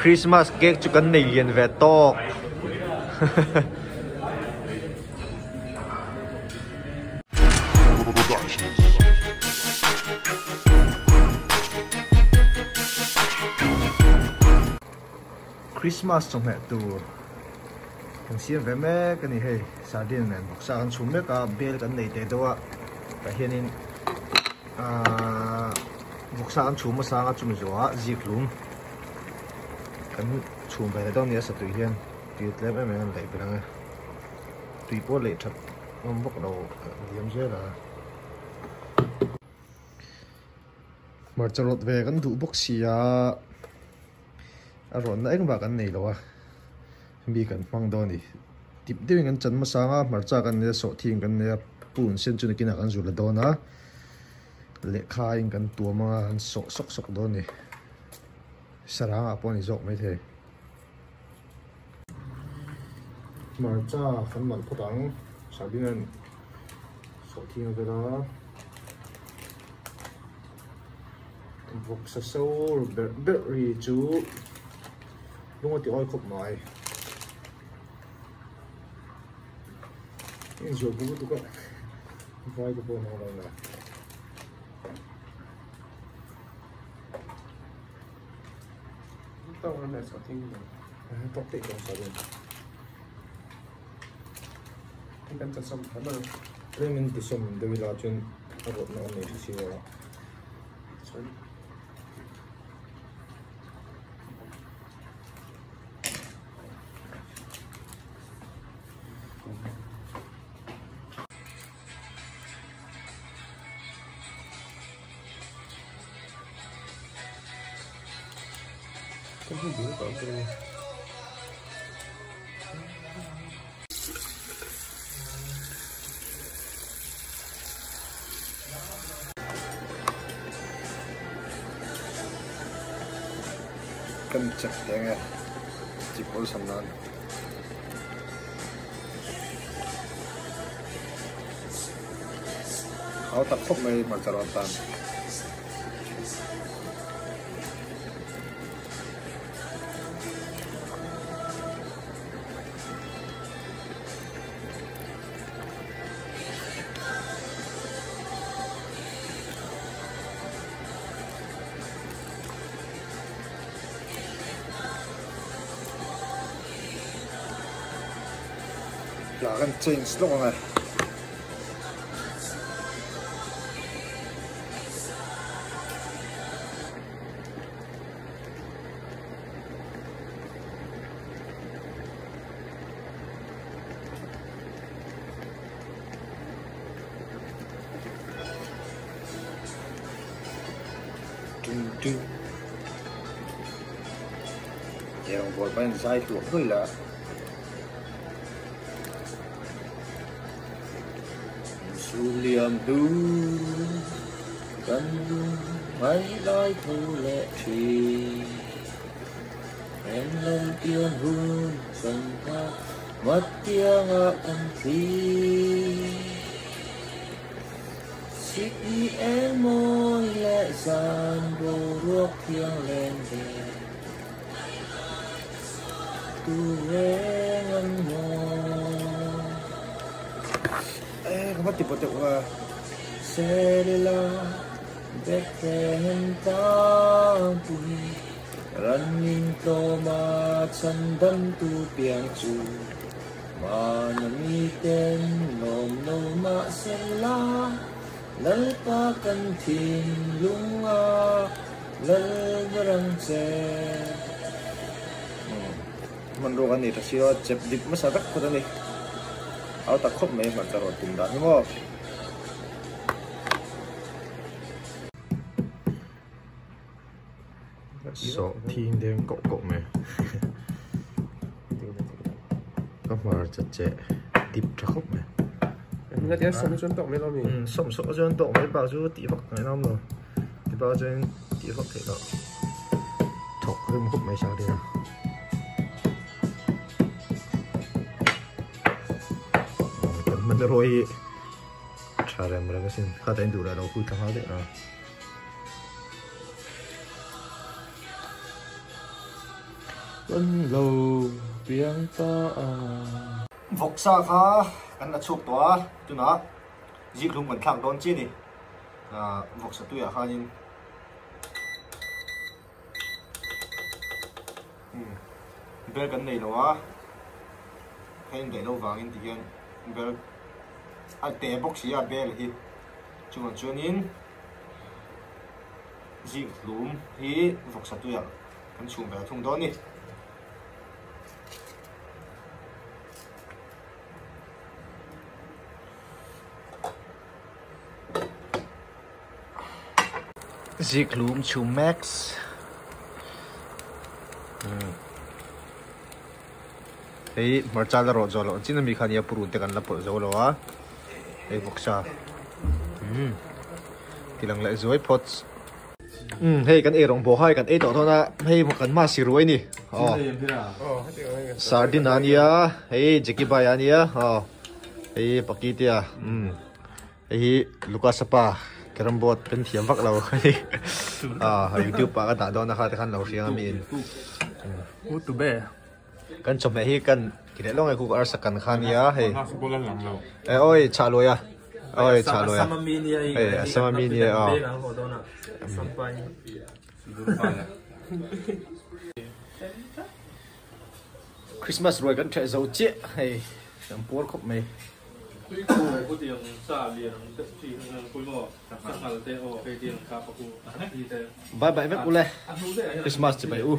Christmas cake chu kan nei lian ve tawk. Christmas chawhmeh tur kan siam ve mek a ni hei sardine nen vawksa kan chhum mek a bel kan nei teh deuh a tah hianin ahh vawksa kan chhum hmasa anga chumi zawhah zikhlum kan chhum ve leh dawn a ni a satui hian tui tlem em em a daih belh ang e tui pawh leh that ngam vak lo liam zel a. Hmarcha rawt ve kan duh bawk si a a rawnna engmah kan nei lo a mi kan hmang dawn a ni tip deuhin kan chan hmasa ang a hmarcha kan nei a sawhthing kan nei a pun sen chu nakinah kan zul a dawn a lehkha in kan tuam anga kan sawh sawk sawk dawn a ni sarang ah pawh a ni zawk maithei. Hmarcha kan malh phawt ang sardine an sawhthing a vel a vawksa so berh berh ri chu lung a ti awi khawp mai inzual buk lutuk a vai te pawh an awm lo nge. Tawk teh tawng sa dawn. Kan chan sawm kha ber. Tlem in ti sawm deuh ila chuan a rawtna awm nei hre si lo a. Chuan. Kan chek teh ang e chi pawl sam nan. Hau tak khawp mai hmarcha rawt tan. Lah kan change lawk ang e. Eng bual pahin zai hluah hluai la. Zuliam du kan lung mai lai thu leh thin Em lal pian hun kan hma mat tianga kan thlir Sikni eng mawi leh zan boruak thiang len ve Tu reng an maw. Eh, ka va ti pawh deuh a. Selila Bethlehem tlangpui Running tlawma chhandamtu piang chu Mana miten lawm lo mahsela Lalpa kan thinlunga Lalbarang che. Hmanrua kan nei tha si a, chep dip hmasa vek phawt a ni. Au tak khawp mai hmarcha rawh tum dan hi maw. Sawh thing deng koh koh mai. Ka hmarcha cheh dip tha khawp mai. Nga tiang sawm chuan tawk mai lo mi. Sawm sawm chuan tawk mai bak chu tih vak ngaih na awm lo. Ti bak chuan tih vak theih loh. Thawk rim khawp mai sang ding a. Kan hman erawh hi tha rem rem asin. Kha ta in duh leh lo pui thla nghal daih a. Kan lo piang ta a. Vawksa kha kan la chhuak tawh a, tunah zikhlum kan thlak dawn chiah a ni. Vawksa tuiah khanin bel kan nei lo a, ka indaih loh vangin tihian bel a te bawk si a bel hi chuvang chuanin zikhlum hi vawksa tuiah kan chhum ve thung dawn a ni. Zikhlum chhum max hei hmarcha la rawh zawh loh ang chin ami kha nia purun te kan la pawlh zo lo a hei vawksa tilang leh zuai phawt hei kan ei rawng bawh hai kan ei tawh dawn a hei kan hma si ruai ni aw sardine a nia hei jackie bai a nia aw hei pakitea Hei hi Lucas-a pa carrom board pen thiam vak lo a youtube ah ka dah dawn a kha te khan lo hria ami in kan chawhmeh hi kan ti leh lawng e khu arsa kan kha nia hei e oi chah luai a oi chah luai a hei asam ami nia a Christmas ruai kan ṭheh zo chiah hei kan puar khawp mai. Bye bye vek ule Christmas chibai u.